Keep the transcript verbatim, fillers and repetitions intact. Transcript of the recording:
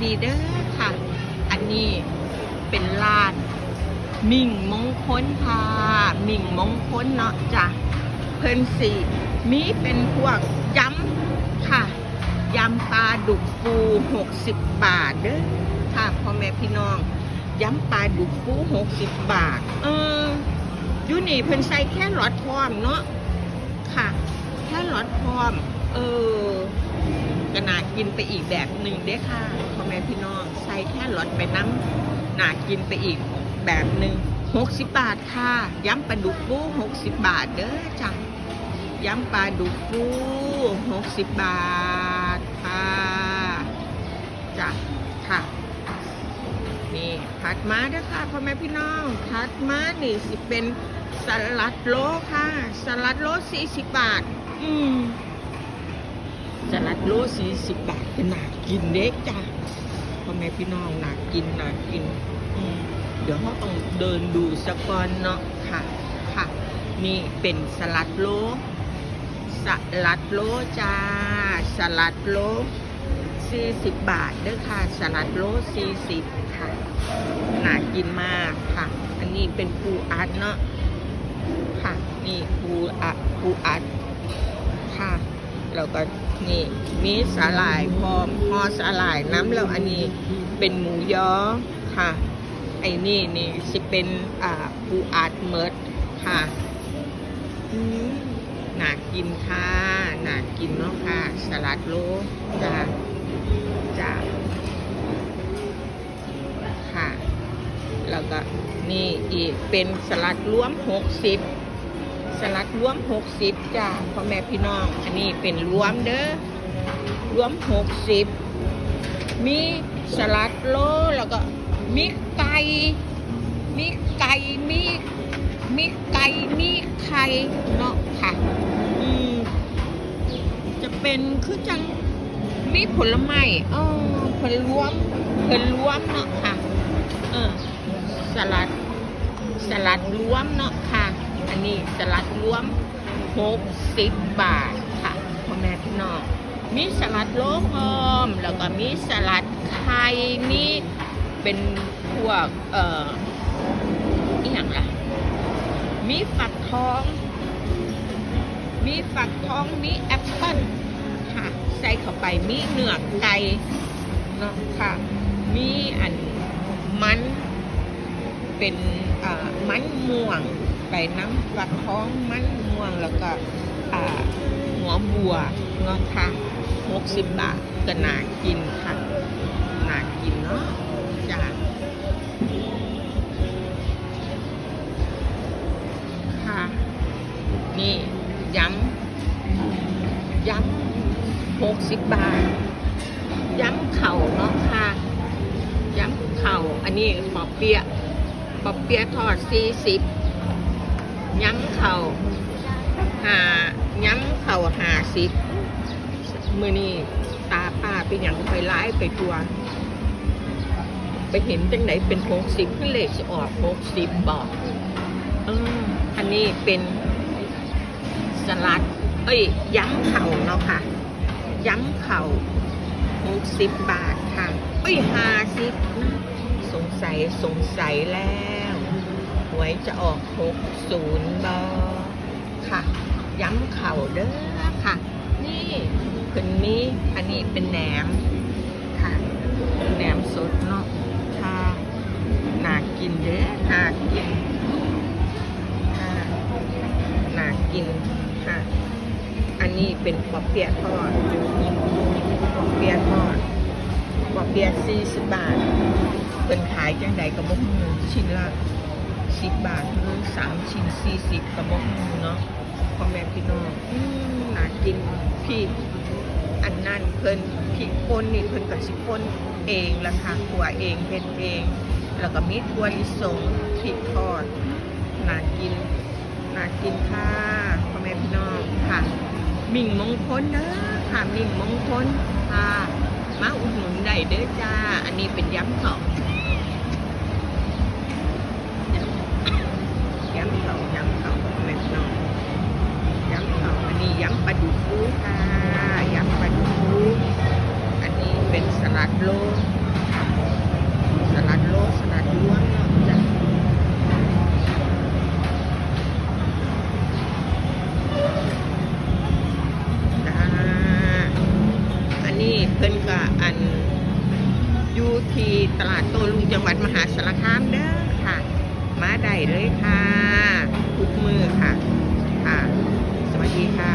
ดีเด้อค่ะ อันนี้เป็นร้านมิ่งมงคลค่ะ มิ่งมงคลเนาะจ้ะ เพิ่นสิมีเป็นพวกยำค่ะ ยำปลาดุกฟูหกสิบบาทเด้อค่ะ พ่อแม่พี่น้อง ยำปลาดุกฟูหกสิบบาท เออ อยู่นี่เพิ่นใส่แครอทพร้อมเนาะค่ะ แครอทพร้อม เออ ก็น่ากินไปอีกแบบหนึ่งเด้อค่ะ พ่อแม่พี่น้อง ใส่แครอทไปนำ น่ากินไปอีกแบบหนึ่ง หกสิบบาทค่ะ ยำปลาดุกฟูหกสิบบาทเด้อจ้ะ ยำปลาดุกฟูหกสิบบาทค่ะ จ้ะ ค่ะ นี่ ถัดมาเด้อค่ะ พ่อแม่พี่น้อง ถัดมานี่สิเป็นสลัดโลค่ะ สลัดโลสี่สิบบาท อืม สลัดโลสี่สิบบาท ก็น่ากินเด้จ้ะ พ่อแม่พี่น้อง น่ากิน น่ากิน อืม เดี๋ยวเราต้องเดินดูซะก่อนเนาะค่ะ ค่ะ นี่เป็นสลัดโล สลัดโลจ้า สลัดโลสี่สิบบาทเด้อค่ะ สลัดโลสี่สิบค่ะ น่ากินมากค่ะ อันนี้เป็นปูอัดเนาะค่ะ นี่ปูอัด ปูอัดค่ะ แล้วก็นี่มีสาหร่ายพร้อม ห่อสาหร่ายนำ แล้วอันนี้เป็นหมูยอค่ะ ไอ้นี่นี่สิเป็น อ่า ปูอัดเมิดค่ะ อืม น่ากินค่ะ น่ากินเนาะค่ะ สลัดโลจ้า จ้า ค่ะ แล้วก็นี่อีกเป็นสลัดรวมหกสิบ สลัดรวมหกสิบจ้า พ่อแม่พี่น้อง อันนี้เป็นรวมเด้อ รวมหกสิบ มีสลัดโล แล้วก็มีไก่ มีไก่ มี มีไก่ มีไข่เนาะค่ะ อืม จะเป็นคือจัง มีผลไม้ เออ เพิ่นรวม เพิ่นรวมเนาะค่ะ เออ สลัด สลัดรวมเนาะค่ะ อันนี้สลัดรวมหกสิบบาทค่ะ พ่อแม่พี่น้อง มีสลัดโลพร้อม แล้วก็มีสลัดไข่ มีเป็นพวก เอ่อ อีหยังล่ะ มีฟักทอง มีฟักทอง มีแอปเปิ้ลค่ะ ใส่เข้าไป มีเนื้อไก่เนาะค่ะ มีอันมัน เป็น เอ่อ มันม่วง ไปนำฟักทอง มันม่วง แล้วก็ อ่า หัวบัวเนาะค่ะ หกสิบบาท ก็น่ากินค่ะ น่ากินเนาะจ้า ค่ะ นี่ยำ ยำหกสิบบาท ยำข้าวเนาะค่ะ ยำข้าว อันนี้ปอเปี๊ยะ ปอเปี๊ยะทอดสี่สิบ ยำข้าวห้า ยำข้าวห้าสิบ มื้อนี้ตาป้าเป็นหยังไปหลายไปทั่ว ไปเห็นจังได๋เป็นหกสิบ คือเลขสิออกหกสิบบ่ เออ อันนี้เป็นสลัด เอ้ย ยำข้าวเนาะค่ะ ยำข้าวหกสิบบาทค่ะ เอ้ย ห้าสิบนะ สงสัย สงสัยแล้ว หวยจะออกหกศูนย์บ่ ค่ะ ยำข้าวเด้อค่ะ นี่เพิ่นมี อันนี้เป็นแหนมค่ะ แหนมสดเนาะค่ะ น่ากินเด้อ น่ากินค่ะ น่ากินค่ะ อันนี้เป็นปอเปี๊ยะทอด ปอเปี๊ยะทอด ปอเปี๊ยะสี่สิบบาท เพิ่นขายจังใด๋ก็บ่ฮู้ ชิ้นละสิบบาท หรือสามชิ้นสี่สิบ ก็บ่ฮู้เนาะ พ่อแม่พี่น้อง อืม น่ากิน พริก อันนั้นเพิ่น พริกป่นนี่เพิ่นก็สิป่นเองล่ะค่ะ คั่วเอง เฮ็ดเอง แล้วก็มีถั่วลิสง พริกทอด น่ากิน น่ากินค่ะ พ่อแม่พี่น้องค่ะ มิ่งมงคลเด้อค่ะ มิ่งมงคลค่ะ มาอุดหนุนได้เด้อจ้า อันนี้เป็นยำข้าว ยำข้าว ยำข้าว พ่อแม่พี่น้อง ยำข้าว อันนี้ยำปลาดุกฟูค่ะ ยำปลาดุกฟู อันนี้เป็นสลัดโล ที่ตลาดโต้รุ่งจังหวัดมหาสารคามเด้อค่ะ มาได้เลยค่ะ ทุกมื้อค่ะ ค่ะ สวัสดีค่ะ